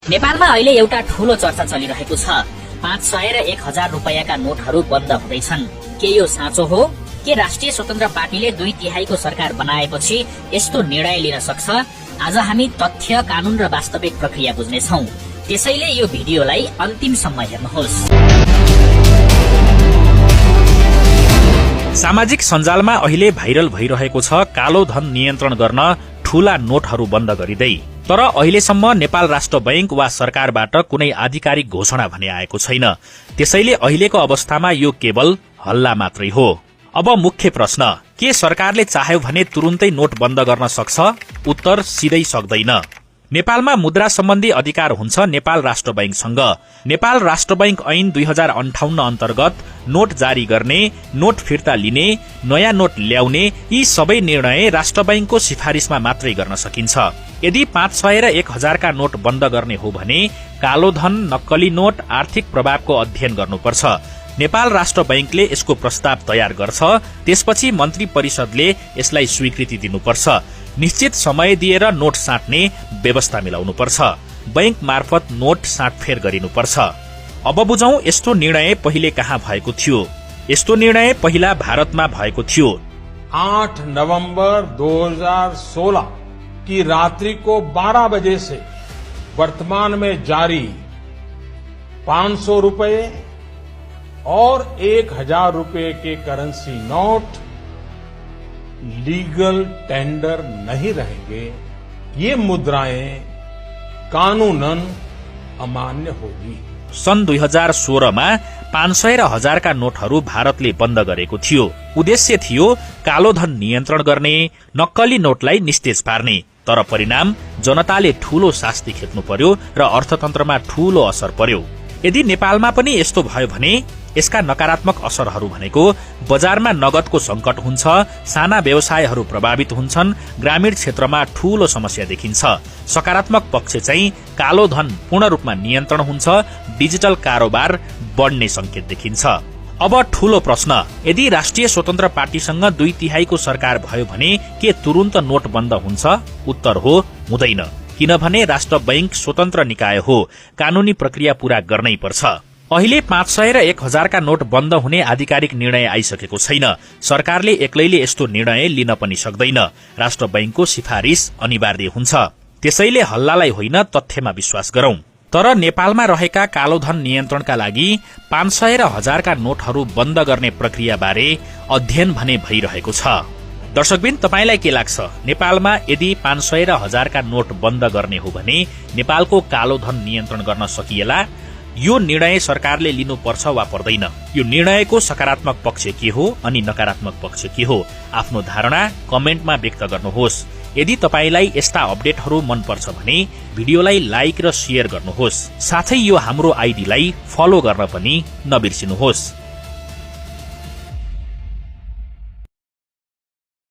नेपालमा अहिले एउटा ठूलो चर्चा चलिरहेको छ। 500 र 1000 रुपैयाँका नोटहरू बन्द हुँदैछन्। के यो साँचो हो? के राष्ट्रिय स्वतन्त्र पार्टीले 2/3 सरकार बनाएपछि यस्तो निर्णय लिन सक्छ? आज हामी तथ्य, कानून र वास्तविक प्रक्रिया बुझ्नेछौं। त्यसैले यो भिडियोलाई अन्तिमसम्म हेर्नुहोस्। सामाजिक सञ्जालमा अहिले भाइरल भइरहेको छ कालो धन नियन्त्रण गर्न ठूला नोटहरू बन्द गरिदै। तर अहिलेसम्म नेपाल राष्ट्र बैंक वा सरकारबाट कुनै आधिकारिक घोषणा भने आएको छैन। त्यसैले अहिलेको अवस्थामा यो केवल हल्ला मात्रै हो। अब मुख्य प्रश्न, के सरकारले चाह्यो भने तुरुन्तै नोट बन्द गर्न सक्छ? उत्तर, सिधै सक्दैन। नेपालमा मुद्रा सम्बन्धी अधिकार हुन्छ नेपाल राष्ट्र बैंकसँग। नेपाल राष्ट्र बैंक ऐन 2058 अन्तर्गत नोट जारी गर्ने, नोट फिर्ता लिने, नयाँ नोट ल्याउने यी सबै निर्णय राष्ट्र बैंकको सिफारिशमा मात्रै गर्न सकिन्छ। यदि 500 र 1000 का नोट बन्द गर्ने हो भने कालो धन, नक्कली नोट, आर्थिक प्रभावको अध्ययन गर्नुपर्छ। नेपाल राष्ट्र बैंकले यसको प्रस्ताव तयार गर्छ, त्यसपछि मन्त्री परिषदले यसलाई स्वीकृति दिनुपर्छ। निश्चित समय दिएर नोट साट्ने व्यवस्था मिलाउनुपर्छ। बैंक मार्फत नोट साटफेर गरिनुपर्छ। अब बुझौं यस्तो निर्णय पहिले कहाँ भएको थियो। यस्तो निर्णय पहिला भारतमा भएको थियो। 8 नवंबर 2016 की रात्रि को 12 बजे से वर्तमान में जारी 500 रुपए और 1000 रुपए के करेंसी नोट लीगल टेंडर नहीं रहेंगे। ये मुद्राएं कानूनन अमान्य होगी। सन् 2016 मा 500 र 1000 का नोटहरू भारतले बन्द गरेको थियो। उद्देश्य थियो कालो धन नियन्त्रण गर्ने, नक्कली नोटलाई निस्तेज पार्ने। तर परिणाम, जनताले ठूलो शास्ति खेप्नु पर्यो र अर्थतन्त्रमा ठूलो असर पर्यो। यदि नेपालमा पनि यस्तो भयो भने यसका नकारात्मक असरहरू भनेको बजारमा नगदको संकट हुन्छ, साना व्यवसायहरू प्रभावित हुन्छन्, ग्रामीण क्षेत्रमा ठूलो समस्या देखिन्छ। सकारात्मक पक्ष चाहिँ कालो धन पूर्ण रूपमा नियन्त्रण हुन्छ, डिजिटल कारोबार बढ्ने संकेत देखिन्छ। अब ठूलो प्रश्न, यदि राष्ट्रिय स्वतन्त्र पार्टीसँग 2/3 सरकार भयो भने के तुरुन्त नोट बन्द हुन्छ? उत्तर हो, हुँदैन। किनभने राष्ट्र बैंक स्वतन्त्र निकाय हो, कानूनी प्रक्रिया पूरा गर्नै पर्छ। अहिले 500 र 1000 का नोट बन्द हुने आधिकारिक निर्णय आइसकेको छैन। सरकारले एक्लैले यस्तो निर्णय लिन पनि सक्दैन। राष्ट्र बैंकको सिफारिश अनिवार्य हुन्छ। त्यसैले हल्लालाई होइन, तथ्यमा विश्वास गरौं। तर नेपालमा रहेका कालो धन नियन्त्रणका लागि 500 र 1000 का नोटहरू बन्द गर्ने प्रक्रिया बारे अध्ययन भने भइरहेको छ। दर्शकबिन, तपाईलाई के लाग्छ? नेपालमा यदि 500 र 1000 का नोट बन्द गर्ने हो भने नेपालको कालो धन नियन्त्रण गर्न सकिएला? यो निर्णय सरकारले लिनुपर्छ वा पर्दैन? यो निर्णयको सकारात्मक पक्ष के हो अनि नकारात्मक पक्ष के हो? आफ्नो धारणा कमेन्टमा व्यक्त गर्नुहोस्। यदि तपाईलाई यस्ता अपडेटहरू मनपर्छ भने भिडियोलाई लाइक र शेयर गर्नुहोस्। साथै यो हाम्रो आइडीलाई फलो गर्न पनि नबिर्सिनुहोस्।